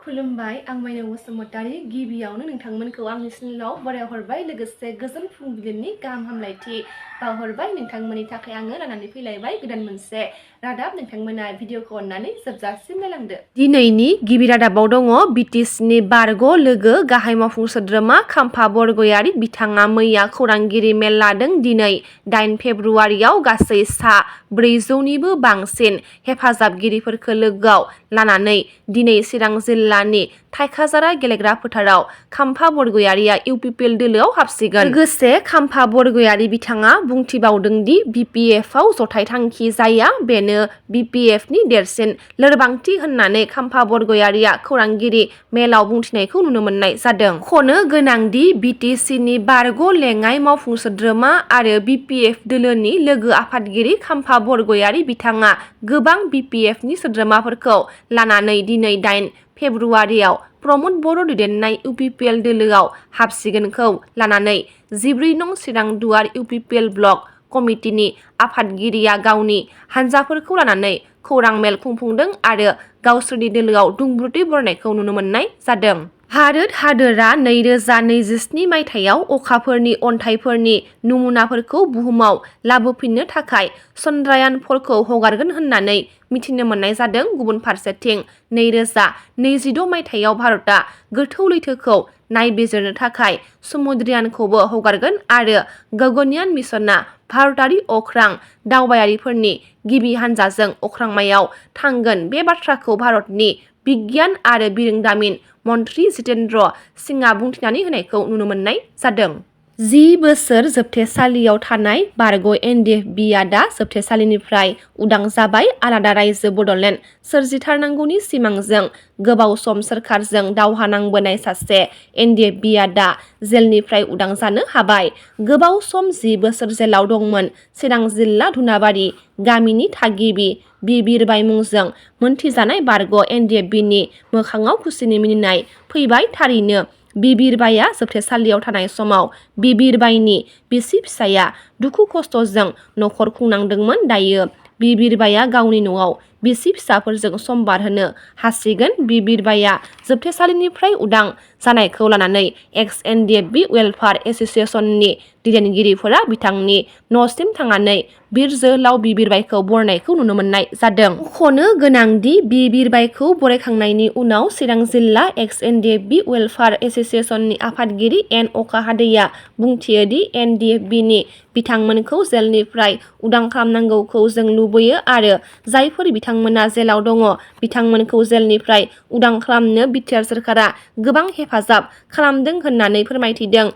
खुलुमबाय आं SMainao Basumatari गिबियावनो नोंथांमोनखौ आंनि चेनेलाव बरायहरबाय लोगोसे गोजोन फुंबिलिनि गाहाम हामलायथि बावहरबाय नोंथांमोननि थाखाय आङो लानानै फैलायबाय गोदान मोनसे रादाब नोंथांमोना भिडिअखौ अननानै जोबजासिम नायलांदो। दिनैनि गिबि रादाबाव दङ बिटिसिनि बारग' लोगो गाहाय मावफुं सोद्रोमा खाम्फा बरगयारि बिथाङा मैया खौरांगिरि मेल लादों। दिनै 8 फेब्रुवारियाव गासै सा 400निबो बांसिन हेफाजाबगिरिफोरखौ लोगोआव लानानै दिनै चिरां जिल्लानि थाइखाजारा गेलेग्रा फोथाराव खाम्फा बरगयारिया UPPL दोलोआव हाबसिगोन। लोगोसे खाम्फा बरगयारि बिथाङा बुंथिबावदों दि BPFआव जथाय थांखि जाया बेनो BPFनि देरसिन लोरबांथि होननानै खाम्फा बरगयारिया खौरांगिरि मेलाव बुंथिनायखौ नुनो मोननाय जादों। खनो गोनांदि बिटिसिनि बारग' लेङाइ मावफुं सोद्रोमा आरो BPF दोलोनि लोगो आफादगिरि खाम्फा बरगयारि बिथाङा गोबां BPFनि सोद्रोमाफोरखौ लानानै दिनै 8 फेब्रुवारियाव प्रमद बर' दैदेननाय UPPL दोलोआव हाबसिगोनखौ लानानै 14 नं चिरां दुवार UPPL ब्लक कमिटिनि आफादगिरिया गावनि हानजाफोरखौ लानानै खौरां मेल खुंफुंदों आरो गावसोरनि दोलोआव दुंब्रुदै बरायनायखौ नुनो मोननाय जादों। भारत हादोरा 2027 मायथाइयाव अखाफोरनि अन्थाइफोरनि नमुनाफोरखौ बुहुमाव लाबोफिननो थाखाय चन्द्रायान-4खौ हगारगोन होननानै मिथिनो मोननाय जादों। गुबुन फारसेथिं 2026 मायथाइयाव भारतआ गोथौ लैथोखौ नायबिजिरनो थाखाय समुद्रयानखौबो हगारगोन आरो गगनयान मिशनआ भारतारि अख्रां दावबायारिफोरनि गिबि हानजाजों अख्रांमायाव थांगोन। बे बाथ्राखौ भारतनि बिगियान आरो बिरोंदामिन मन्थ्रि जितेन्द्र सिंहआ बुंथिनानै होनायखौ नुनो मोननाय जादों। 10 बोसोर जोबथेसालियाव थानाय बारग' NDFBआ दा जोबथेसालिनिफ्राय उदां जाबाय। आलादा रायजो बड'लेण्ड सोरजिथारनांगौनि सिमांजों गोबाव सम सोरखारजों दावहा नांबोनाय सासे NDFBआ दा जेलनिफ्राय उदां जानो हाबाय। गोबाव सम 10 बोसोर जेलाव दंमोन चिरां जिल्ला धुनाबारि गामिनि थागिबि बिबिरबाय मुंजों मोनथिजानाय बारग' NDFBनि मोखाङाव खुसिनि मिनिनाय फैबाय। थारैनो बिबिरबाया जोबथेसालियाव थानाय समाव बिबिरबायनि बिसि फिसाया दुखु खस्थ'जों नखर खुंनांदोंमोन। दायो बिबिरबाया गावनि न'आव बिसि फिसाफोरजों सम बारहोनो हासिगोन। बिबिरबाया जोबथेसालिनिफ्राय उदां जानायखौ लानानै NDFB वेलफेयार एस'सिएशननि दैदेनगिरिफोरा बिथांनि न'सिम थांनानै बिर जोहोलाव बिबिरबायखौ बरायनायखौ नुनो मोननाय जादों। मख'नो गोनांदि बिबिरबायखौ बरायखांनायनि उनाव चिरां जिल्ला NDFB वेलफेयार एस'सिएशननि आफादगिरि अखाहादैया बुंथियोदि NDFBनि बिथांमोनखौ जेलनिफ्राय उदां खालामनांगौखौ जों लुबैयो आरो जायफोर बिथांमोना जेलाव दङ बिथांमोनखौ जेलनिफ्राय उदां खालामनो बिटिआर सोरखारा गोबां हेफाजाब खालामदों होननानै फोरमायथिदों।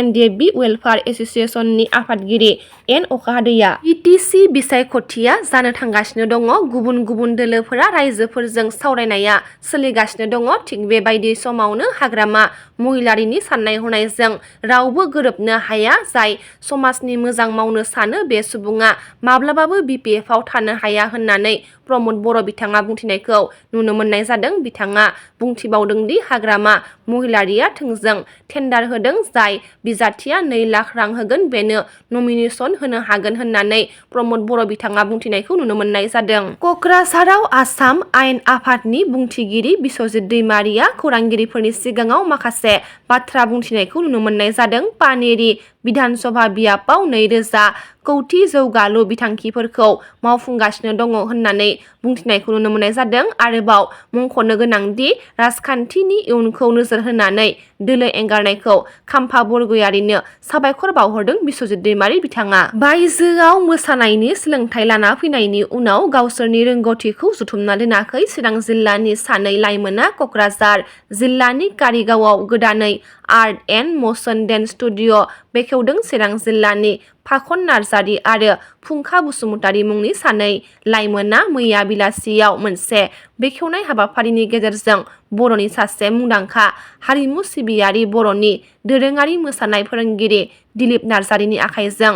NDFB वेलफेयार एस'सिएशननि आफादगिरि अखाहादैया बिटिसि बिसायख'थिया जानो थांगासिनो दङ। गुबुन गुबुन दोलोफोरा रायजोफोरजों सावरायनाया सोलिगासिनो दङ। थिग बेबायदि समावनो हाग्रामा महिलारिनि साननाय हनायजों रावबो गोरोबनो हाया। जाय समाजनि मोजां मावनो सानो बे सुबुङा माब्लाबाबो BPFआव थानो हाया होननानै प्रमद बर' बिथाङा बुंथिनायखौ नुनो मोननाय जादों। बिथाङा बुंथिबावदोंदि हाग्रामा महिलारिया थोंजों टेन्डार होदों। जाय बिजाथिया 2 लाख रां होगोन बेनो नमिनेशन होनो हागोन होननानै प्रमद बर' बिथाङा बुंथिनायखौ नुनो मोननाय जादों। क'क्राझाराव आसाम आयेन आफादनि बुंथिगिरि बिस्वजित दैमारिया खौरांगिरिफोरनि सिगाङाव माखासे बाथ्रा बुंथिनायखौ नुनो मोननाय जादों। पानेरि बिधान सभा बियाबाव 2,000 कौटि जौगालु बिथांखिफोरखौ मावफुंगासिनो दङ होननानै बुंथिनायखौ नुनो मोननाय जादों। आरोबाव मुंख'नो गोनांदि राजखान्थिनि इयुनखौ नोजोर होनानै दोलो एंगारनायखौ खाम्फा बरगयारिनो साबायखर बावहरदों बिस्वजित दैमारि बिथाङा। बायजोआव मोसानायनि सोलोंथाइ लाना फैनायनि उनाव गावसोरनि रोंगौथिखौ जुथुमना दोनाखै चिरां जिल्लानि सानै लाइमोना क'क्राझार जिल्लानि कारिगावआव गोदानै art and motion dance studio' बेखेवदों। चिरां जिल्लानि फाखन नार्जारि आरो फुंखा बसुमतारि मुंनि सानै लाइमोना मैया बेलासियाव मोनसे बेखेवनाय हाबाफारिनि गेजेरजों बर'नि सासे मुंदांखा हारिमु सिबियारि बर'नि दोरोङारि मोसानाय फोरोंगिरि दिलीप नार्जारिनि आखाइजों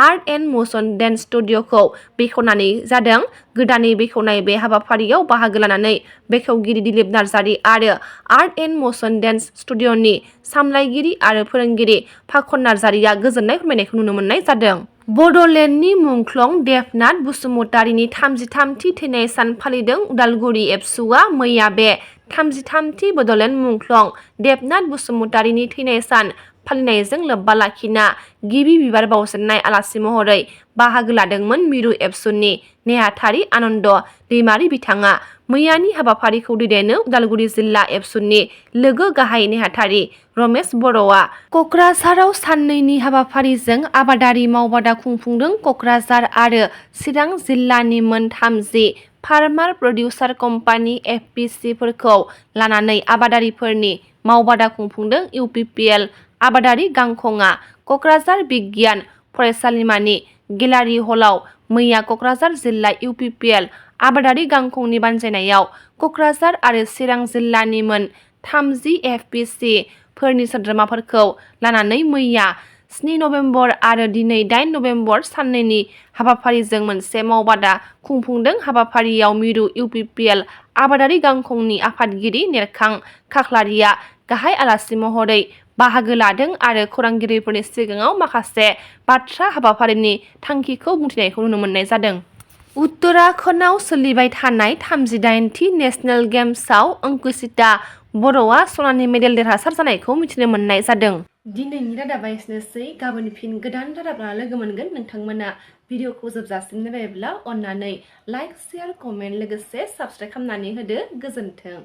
आर्ट एन्ड मोशन डेन्स स्टुडिअ'खौ बेखेवनानै जादों। गोदानै बेखेवनाय बे हाबाफारियाव बाहागो लानानै बेखेवगिरि दिलीप नार्जारि आरो आर्ट एन्ड मोशन डेन्स स्टुडिअ'नि सामलायगिरि आरो फोरोंगिरि फाखन नार्जारिया गोजोननाय फोरमायनायखौ नुनो मोननाय जादों। बड'लेण्डनि मुंख्लं देबनाथ बसुमतारिनि 33थि थैनाय सान फालिदों। उदालगुरि एबसुआ मैया बे 33थि बड'लेण्ड मुंख्लं देबनाथ बसुमतारिनि थैनाय सान फालिनायजों लोब्बा लाखिना गिबि बिबार बावजेननाय आलासि महरै बाहागो लादोंमोन मिरु एबसुनि नेहाथारि आनन्द दैमारि बिथाङा मैयानि हाबाफारिखौ दैदेनो उदालगुरि जिल्ला एबसुनि लोगो गाहाय नेहाथारि रमेश बर'आ क'क्राझाराव साननैनि हाबाफारिजों आबादारि मावबादा खुंफुंदों। क'क्राझार आरो चिरां जिल्लानि मोन 30 फार्मार प्रडिउसार कम्पानि एफपिसिफोरखौ लानानै आबादारिफोरनि मावबादा खुंफुंदों। UPPL आबादारि गांखंआ क'क्राझार बिगियान फरायसालिमानि गेलारि हलाव मैया क'क्राझार जिल्ला UPPL आबादारि गांखंनि बानजायनायाव क'क्राझार आरो चिरां जिल्लानि मोन 30 एफपिसि फोरनि सोद्रोमाफोरखौ लानानै मैया 7 नभेम्बर आरो दिनै 8 नभेम्बर साननैनि हाबाफारिजों मोनसे मावबादा खुंफुंदों। हाबाफारियाव मिरु UPPL आबादारि गांखंनि आफादगिरि नेरखां खाख्लारिया गाहाय आलासि महरै बाहागो लादों आरो खौरांगिरिफोरनि सिगाङाव माखासे बाथ्रा हाबाफारिनि थांखिखौ बुंथिनायखौ नुनो मोननाय जादों। उत्तराखन्डआव सोलिबाय थानाय 38थि नेशनेल गेम्सआव अंकुशिता बर'आ सनानि मेडेल देरहासार जानायखौ मिथिनो मोननाय जादों। दिनैनि रादाबा एसेनोसै। गाबोन फिन गोदान रादाब लाना लोगो मोनगोन। नोंथांमोना भिडिअखौ जोबजासिम नायबायब्ला अन्नानै लाइक, शेयार, कमेन्ट लोगोसे साबस्क्राइब खालामनानै होदो। गोजोन्थों।